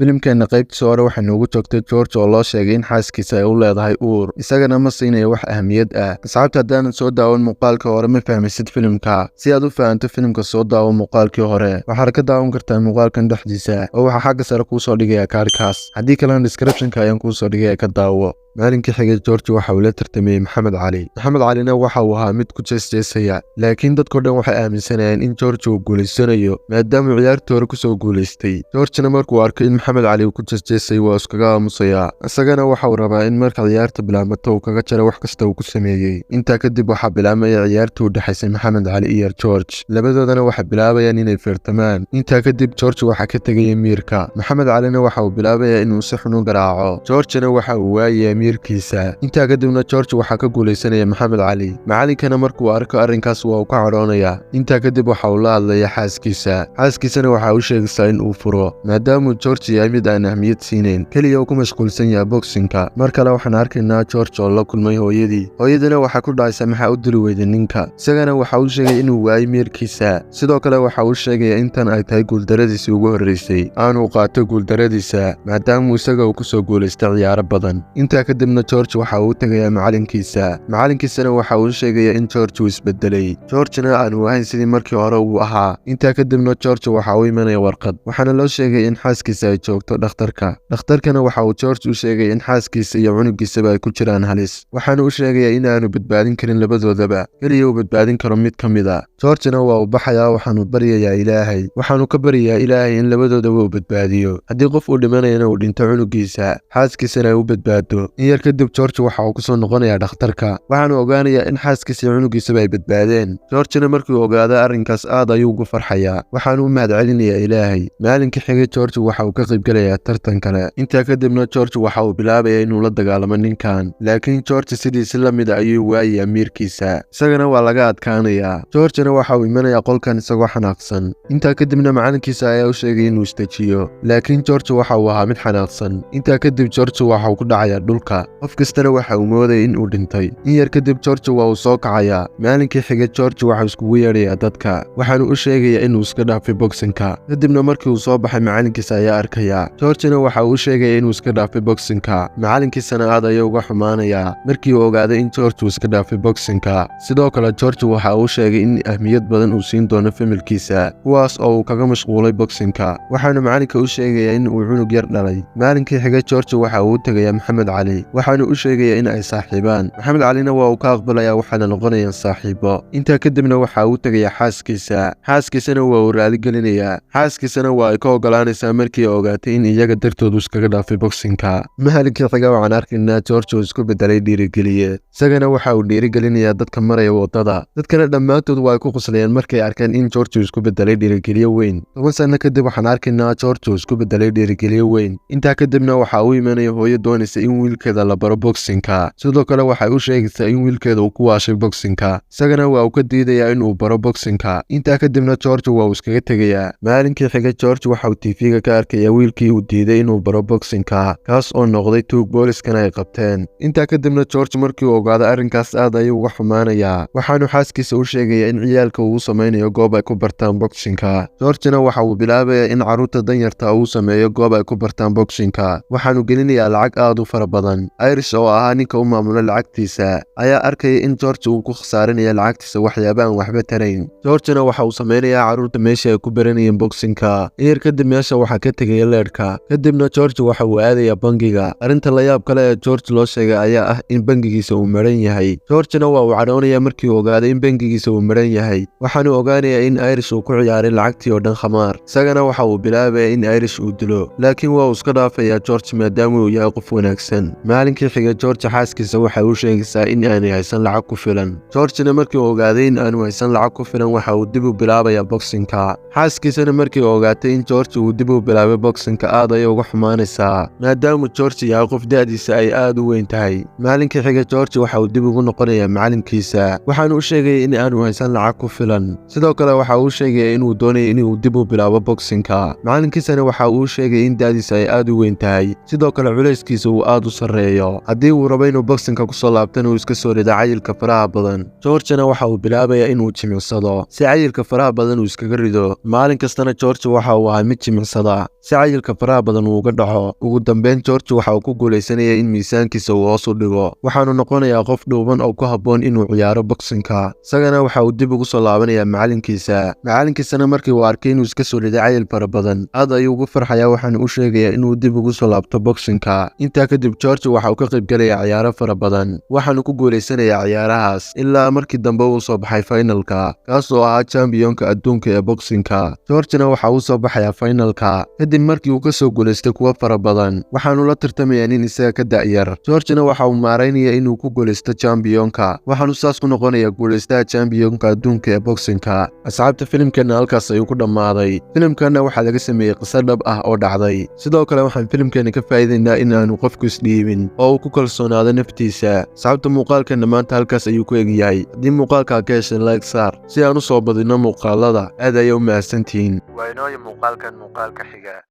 Filimkeena qaybtiisa hore waxay noogu joogtay George oo loo sheegay in xaaskiisa ay u leedahay uur, isagana ma siinayo wax ahmiyad ah. Asxaabta, haddaanan soo daawan muuqaalka hore, ma fahmaysid filimka. Si aad u fahanto filimka, soo daawo muuqaalkii hore. Waxaad ka daawan kartaa muuqaalkan dhexdiisa oo waxaa xagga sare kuu soo dhigaya kaarkaas. Haddii kalena descriptionka ayaan kuu soo dhigaya, ka daawo. Maalinkii xigay George waxa uu la tartamayey Maxamed Cali. Maxamed Calina waxa uu ahaa mid ku jeesjeesaya, laakiin dadkao dhan waxay aaminsanayeen in George uu guulaysanayo, maadaamuu ciyaartii hore kusoo guulaystay. Georgena markuu arkay in Maxamed Cali uu ku jeesjeesay, waa iskaga aamusayaa. Isagana waxa uu rabaa in marka ciyaarta bilaamato uu kaga jaro wax kasta uu ku sameeyey. Intaa kadib waxaa bilaabmaya ciyaartii u dhexaysay Maxamed Cali iyo George. Labadoodana waxay bilaabayaan inay feertamaan. Intaa kadib George waxaa ka tegaya miirka. Maxamed Calina waxa uu bilaabaya inuu si xun u garaaco, Georgena waxa uu waayaya miirkiisa. Intaa kadibna George waxaa ka guulaysanaya Maxamed Cali. Macalinkana markuu arko arrinkaas, waa uu ka cadhoonayaa. Intaa kadib waxa uu la hadlaya xaaskiisa. Xaaskiisana waxa u sheegaysaa in uu furo, maadaamuu George yahay mid aan ahmiyad siinayn, keliya uu ku mashquulsan yahay boxingka. Mar kale waxaan arkaynaa George oo la kulmay hooyadii. Hooyadina waxaa ku dhacaysa, "Maxaa u dili weyday ninka?" Isagana waxa uu sheegay inuu waayey miirkiisa. Sidoo kale waxa uu sheegaya intan ay tahay guuldaradiisii ugu horreysay aanuu qaato guuldaradiisa, maadaamuu isaga uu kusoo guulaystay ciyaaro badan. Intaa kadibna George waxa uu u tegayaa macalinkiisa. Macalinkiisana waxa uu sheegaya in George uu isbedelay, Georgena aanu ahayn sidii markii hore uu ahaa. Intaa kadibna George waxa uu imanaya warqad, waxaana loo sheegay in xaaskiisa ay joogto dhakhtarka. Dhakhtarkana waxa uu George u sheegay in xaaskiisa iyo cunugiisaba ay ku jiraan halis, waxaana u sheegaya in aanu badbaadin karin labadoodaba, keliya uu badbaadin karo mid ka mid a. Georgena waa uu baxayaa, waxaanu baryayaa Ilaahay, waxaanu ka baryayaa Ilaahay in labadoodaba uu badbaadiyo. Haddii qof uu dhimanayana, uu dhinto cunugiisa, xaaskiisana ay u badbaado. In yar kadib George waxa uu kusoo noqonayaa dhakhtarka, waxaanu ogaanayaa in xaaskiisa iyo cunugiisaba ay badbaadeen. Georgena markii uu ogaada arrinkaas, aad ayuu ugu farxayaa, waxaanu u mahadcelinayaa Ilaahay. Maalinka xigay George waxa uu ka qaybgelayaa tartan kale. Intaa kadibna George waxa uu bilaabaya inuu la dagaalamo ninkan, laakiin George sidiisi la mid a ayuu waayayaa miirkiisa, isagana waa laga adkaanayaa. Georgena waxa uu imanayaa qolkan isagoo xanaaqsan. Intaa kadibna macalinkiisa ayaa u sheegay inuu istajiyo, laakiin George waxa uu ahaa mid xanaaqsan. Intaa kadib George waxa uu ku dhacayaa dhulka, qof kastana waxa uu moodaya in uu dhintay. In yar kadib George waa uu soo kacayaa. Maalinkii xigay George waxa iskugu yeedhayaa dadka, waxaanu u sheegayaa inuu iska dhaafay boxingka. Kadibna markii uu soo baxay, macalinkiisa ayaa arkayaa. Georgena waxa uu u sheegaya inuu iska dhaafay boxingka. Macalinkiisana aad ayuu uga xumaanayaa markii uu ogaaday in George uu iska dhaafay boxingka. Sidoo kale George waxa uu sheegay in ahmiyad badan uu siin doono familykiisa, kuwaas oo uu kaga mashquulay boxingka. Waxaanu macalinka u sheegayaa in uu cunug yar dhalay. Maalinkii xigay George waxa uu u tegayaa Maxamed Cali, waxaanu u sheegayaa in ay saaxiibaan. Maxamed Calina waa uu ka aqbalayaa, waxaana noqonayaan saaxiibo. Intaa kadibna waxa uu tegayaa xaaskiisa. Xaaskiisana waa uu raaligelinayaa, xaaskiisana waa ay ka ogolaanaysaa markii ay ogaatay in iyaga dartood uu iskaga dhaafay boxingka. Maalinkii xiga waxaan arkaynaa George oo isku bedelay dhiirigeliye. Isagana waxa uu dhiirigelinayaa dadka maraya waddada. Dadkana dhammaantood waa ay ku qoslayaan markay arkeen in George uu isku bedelay dhiirigeliye weyn. 10 sano kadib waxaan arkaynaa George uu isku bedelay dhiirigeliye weyn. Intaa kadibna waxa uu imanaya hooyo doonaysa in wiilkeeda la baro boxingka. Sidoo kale waxay u sheegaysaa in wiilkeeda uu ku waashay boxingka, isagana waa uu ka diidayaa in uu baro boxingka. Intaa kadibna George waa uu iskaga tegayaa. Maalinkii xigay George waxa uu TV-ga ka arkayaa wiilkii uu diiday inuu baro boxingka, kaas oo noqday tuug, booliskana ay qabteen. Intaa kadibna George markii uu ogaado arrinkaas, aad ayuu uga xumaanayaa, waxaanu xaaskiisa u sheegayaa in ciyaalka uu u samaynayo goob ay ku bartaan boxingka. Georgena waxa uu bilaabayaa in carruurta danyarta uu sameeyo goob ay ku bartaan boxingka, waxaanu gelinayaa lacag aad u fara badan. Irish oo ahaa ninka u maamula lacagtiisa ayaa arkaya in George uu ku khasaarinaya lacagtiisa waxyaaba aan waxba tarayn. Georgena waxa uu sameynayaa carruurta meesha ay ku baranayeen boxingka. In yar kadib meesha waxaa ka tegaya leedhka. Kadibna George waxa uu aadayaa bangiga. Arrinta layaab kale ee George loo sheegay ayaa ah in bangigiisa uu maran yahay. Georgena waa uu cadhoonayaa markii uu ogaaday in bangigiisa uu maran yahay, waxaanu ogaanayaa in Irish uu ku ciyaaray lacagtii oo dhan khamaar. Isagana waxa uu bilaabaya in Irish uu dilo, laakiin waa uu iska dhaafayaa George, maadaama uu yahay qof wanaagsan. Maalinkii xigay George xaaskiisa waxay u sheegaysaa in aanay haysan lacag ku filan. Georgena markii uu ogaaday in aanu haysan lacag ku filan, waxa uu dib u bilaabayaa boxingka. Xaaskiisana markii uu ogaatay in George uu dib u bilaabay boxingka, aad ayay uga xumaanaysaa, maadaama George yahay qof da'diisa ay aad u weyn tahay. Maalinkii xiga George waxa uu dib ugu noqonayaa macalinkiisa, waxaanu u sheegaya in aanu haysan lacag ku filan. Sidoo kale waxa uu sheegaya inuu doonayo inuu dib u bilaabo boxingka. Macalinkiisana waxa uu sheegay in da'diisa ay aad u weyn tahay, sidoo kale culayskiisa uu aad u sarreeyo. Haddii uu rabo inuu boxingka kusoo laabtana, uu iska soo rido cayilka faraha badan. Georgena waxa uu bilaabayaa inuu jimicsado si cayilka faraha badan uu iskaga rido. Maalin kastana George waxa uu ahaa mid jimicsada si Cayilka faraha badan uu uga dhaco. Ugu dambeyn, George waxa uu ku guulaysanaya in miisaankiisa uu hoos u dhigo, waxaanu noqonayaa qof dhuuban oo ku habboon inuu ciyaaro boxingka. Isagana waxa uu dib ugu soo laabanayaa macalinkiisa. Macalinkiisana markii uu arkay inuu iska soo riday cayil fara badan, aad ayuu ugu farxayaa, waxaana u sheegayaa inuu dib ugu soo laabto boxingka. Intaa kadib, George waxa uu ka qaybgalayaa ciyaaro fara badan, waxaanu ku guulaysanayaa ciyaarahaas ilaa markii dambe uu soo baxay finalka, kaas oo ahaa championka adduunka ee boxingka. Georgena waxa uu soo baxayaa finalka kadib markii uu ka soo guulaystay kuwo fara badan, waxaanu la tartamayaa nin isaga ka da'yar. Georgena waxa uu maaraynaya inuu ku guulaysto championka, waxaanu saas ku noqonayaa guulaystaha championka adduunka ee boxingka. Asxaabta, filimkeenna halkaas ayuu ku dhammaaday. Filimkanna waxaa laga sameeyey qiso dhab ah oo dhacday. Sidoo kale, waxaan filimkeena ka faa'iidaynaa in aanu qofku isdhiibin oo uu ku kalsoonaado naftiisa. Asxaabta, muuqaalkeenna maanta halkaas ayuu ku egyahay. Haddii muuqaalkaa ka heshay, like saar si aan u soo badinno muuqaalada. Aad ayay u mahadsantihiin. Waa inooyo muuqaalkan muuqaalka xiga.